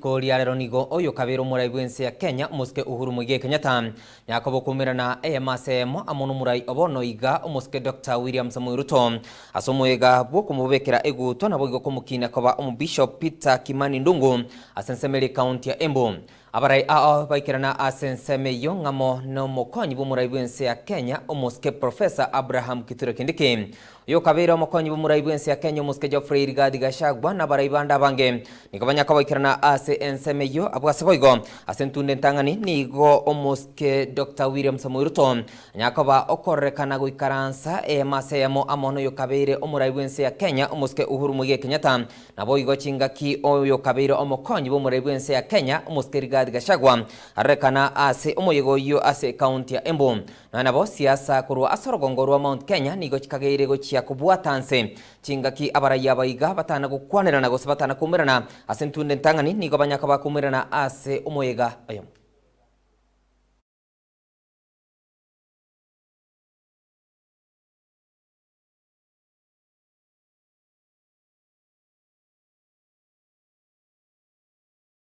Rituko ria rero nigo oyokabeire omorai bw'ense ya Kenya omosike Uhuru Muigai Kenyatta niakoba okoumerana eyemo ase eyemo amo nomorai o bono iga omosike Doctor William Samoei Ruto ase omoyega bw'okomobekera egutwa naboigo komokina koba omobishop Peter Kimani Ndungu ase ensemo eria ekaunti ya Embu. Abarai ao baikerana ase ensemo eyio ng'amo nomokonyi bw'omorai bw'ense ya Kenya omosike Professor Abraham Kithure Kindiki. Oyokabeire omokonyi bw'omorai bw'ense ya Kenya omosike Geoffrey Rigathi Gachagua na abarai bande abange nigo banyaka goikerana ase ensemo eyio abwo ase boigo ase entunda entang'ani nigo omosike Doctor William Samoei Ruto anyare koba okororekana goikaransa eyemo ase eyemo amo noyokabeire omorai bw'ense ya Kenya omosike Uhuru Muigai Kenyatta Naboigo chingaki oyokabeire omokonyi bw'omorai bw'ense ya Kenya, omosike Rigathi Gachagua, arorekana ase omoyega oyio ase ekaunti ya Embu. Nonya nabo, siasa korwa ase orogongo rwa Mount Kenya nigo chikageire gochia kobwata nse. Chingaki abarai aba iga batana gokwanerana gose batana koumerana ase entunda entang'ani nigo banyaka bakoumerana ase omoyega oyomo.